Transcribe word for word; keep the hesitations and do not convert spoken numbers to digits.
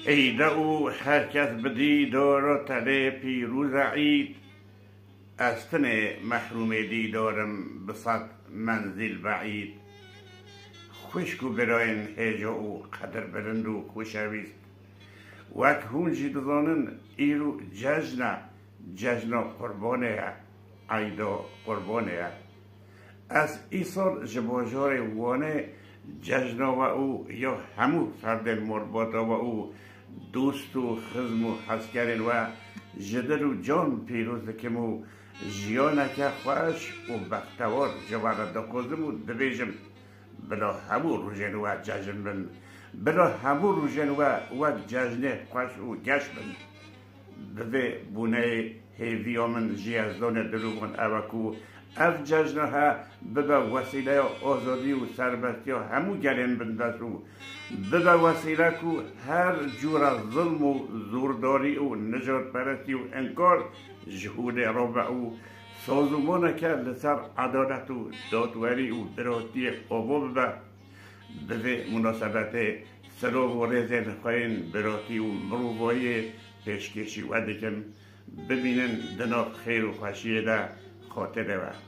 Eyda û her kes bi dîdara tenê pîroz e îd. Ez tenê mehrûmê dîdarim bi sed menzîl beîd. Xwişk û birayên hêja û qedirbilind û xoşewîst. Wek hûn jî dizanin, îro cejn e, cejna Qurbanê ye, eyda Qurbanê ye. Ez îsal ji bajarê Wanê cejna we û ya hemû ferdên malbata we û dost û xizm û hezkerên we ji dil û can pîroz dikim û jiyaneke xweş û bextewar ji we re dixwazim û dibêjim, bila hemû rojên we cejn bin, bila hemû rojên we wek cejnê xweş û geş bin. Bi vê bûneyê hêviya min ji Yezdanê dilûbûn ew e ku ev cejna he bibe wesîleya azadî û serbestiya hemû gelên bindest û bibe wesîle ku her cûre zilm û zordarî û nijadperestî û inkar ji hûnê rabe û sazûmaneke li ser edalet û dadwerî û biratiyê ava bibe. Bi vê munasebetê silav û rêzên xwe yên biratî û mirovahiyê pêşkêşî we dikim. Bimînin di nav xêr û xweşiyê de, xatirê we.